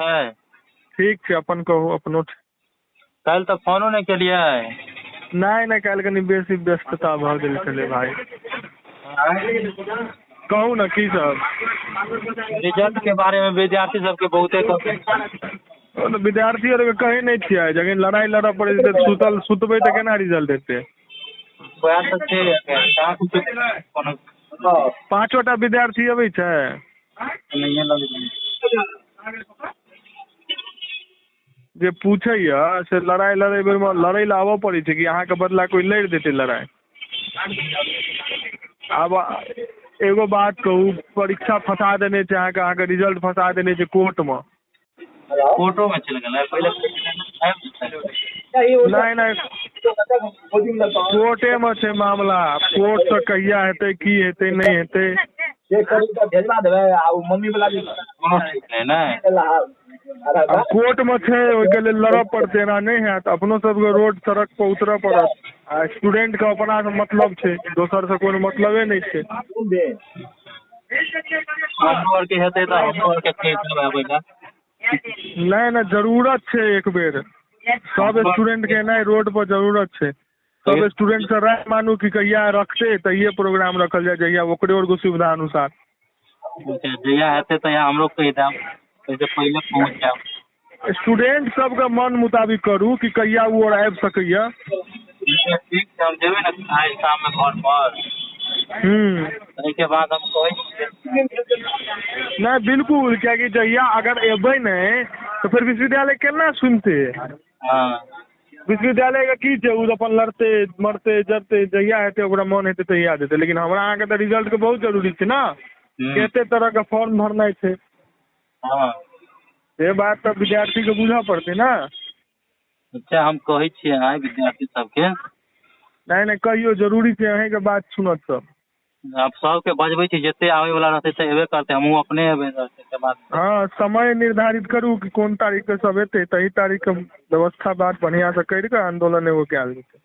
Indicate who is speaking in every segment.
Speaker 1: छै?
Speaker 2: ठीक छै, अपन कहू। अपनो
Speaker 1: काल्हि तऽ फोनो नहि केलियै।
Speaker 2: नहि नहि, काल्हि कनि बेसी व्यस्तता भऽ गेल छलै भाई। कहू ने की सब
Speaker 1: रिजल्ट के बारे में विद्यार्थी सबके बहुते
Speaker 2: विद्यार्थी आरके कहै नहि छियै, जखन लड़ाइ लड़ऽ पड़ै छै तऽ सुतल सुतबै तऽ केना रिजल्ट हेतै?
Speaker 1: वएह तऽ छै।
Speaker 2: पाँचोटा विद्यार्थी अबै छै?
Speaker 1: नहिये लगै।
Speaker 2: जे पूछैया से लड़ाइ लड़ै बेरमे लड़ै लए आबऽ पड़ै छै कि अहाँके बदला कोइ लड़ि देतै लड़ाइ? आब एगो बात कहू, परीक्षा फँसा देने छै अहाँके, अहाँके रिजल्ट फँसा देने छै कोर्टमे।
Speaker 1: कोर्टोमे चलि गेलै पहिले?
Speaker 2: नहि नहि, कोर्टेमे छै मामला। कोर्टसँ कहिया हेतै, की हेतै, नहि हेतै,
Speaker 3: भेजवा देबै। आ ओ मम्मी वाला
Speaker 1: कोनो ठीक नहि ने।
Speaker 2: आब कोर्टमे छै, ओहिके लेल लड़ऽ पड़तै, एना नहि हैत। अपनो सबके रोड सड़क पर उतरऽ पड़त। आ स्टूडेंटके अपनासँ मतलब छै, दोसरसँ कोनो मतलबे नहि छै।
Speaker 1: हमरो आरके हेतै तऽ हमरो आरके कहि देबै आबै लए।
Speaker 2: नहि नहि, जरूरत छै एक बेर सब स्टूडेंटके एनाइ रोड पर जरूरत छै। सब स्टूडेंटसँ राय मानू कि कहिया रखतै, तहिये प्रोग्राम रखल जाय, जहिया ओकरे आरके सुविधा अनुसार।
Speaker 1: जहिया हेतै तहिया हमरो कहि देब, ओहिसँ पहिले पहुँच जायब।
Speaker 2: स्टूडेंट सबके मन मुताबिक करू कि कहिया ओ आर आबि सकैया।
Speaker 1: ठीक छै, हम जेबै ने आइ शाममे घर पर, ताहिके बाद हम कहै छियै।
Speaker 2: नहि बिल्कुल, कियाकि जहिया अगर एबै नहि तऽ फेर विश्वविद्यालय केना सुनतै?
Speaker 1: हँ,
Speaker 2: विश्वविद्यालयके की छै, ओ अपन लड़तै मरतै जरतै, जहिया हेतै ओकरा मन हेतै तहिया देतै। लेकिन हमरा अहाँके तऽ रिजल्टके बहुत जरूरी छै ने, कते तरहके फॉर्म भरनाइ छै।
Speaker 1: हँ,
Speaker 2: से बात तऽ विद्यार्थीके बुझऽ पड़तै ने।
Speaker 1: अच्छा, हम कहै छियै आइ विद्यार्थी सबके।
Speaker 2: नहि नहि, कहियौ, जरूरी छै, अहीँके बात सुनत सब।
Speaker 1: आब सबके बजबै छी, जते आबै वाला रहतै तऽ एबे करतै, हमहूँ अपने एबै ताहिके बाद।
Speaker 2: हँ, समय निर्धारित करू कि कोन तारीखके सब एतै, तही तारीखके व्यवस्था बात बढ़िआँसँ करि कऽ आन्दोलन एगो कयल जेतै।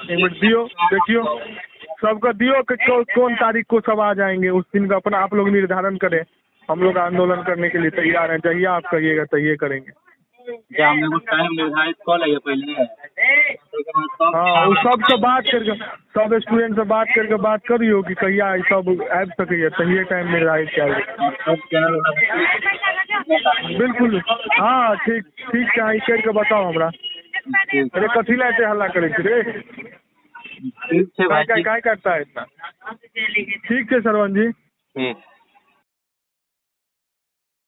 Speaker 2: एक मिनट दियौ, देखियौ सबके दियौ कि कौन तारीख को सब आ जाएंगे, उस दिन का अपना आप लोग निर्धारण करें। हम लोग आंदोलन करने के लिए तैयार हैं, जहिया आप कहिएगा तहिए करेंगे।
Speaker 1: जे हम एगो टाइम निर्धारित कऽ लैए पहिले, ताहिके बाद सब।
Speaker 2: हाँ, ओ सबसँ बात करिके, सब स्टूडेंटसँ बात करिके बात करियौ कि कहिया ई सब आबि सकैया, तहिए टाइम निर्धारित कयल जेतै।
Speaker 1: सब चैनल।
Speaker 2: बिल्कुल, हाँ, ठीक ठीक छै, अहाँ ई करिके बताउ हमरा।
Speaker 1: ठीक।
Speaker 2: अरे कथी लए एते हल्ला करै छी रे?
Speaker 1: ठीक छै भाईजी।
Speaker 2: काय करता है इतना? ठीक छै श्रवण जी।
Speaker 1: ठीक।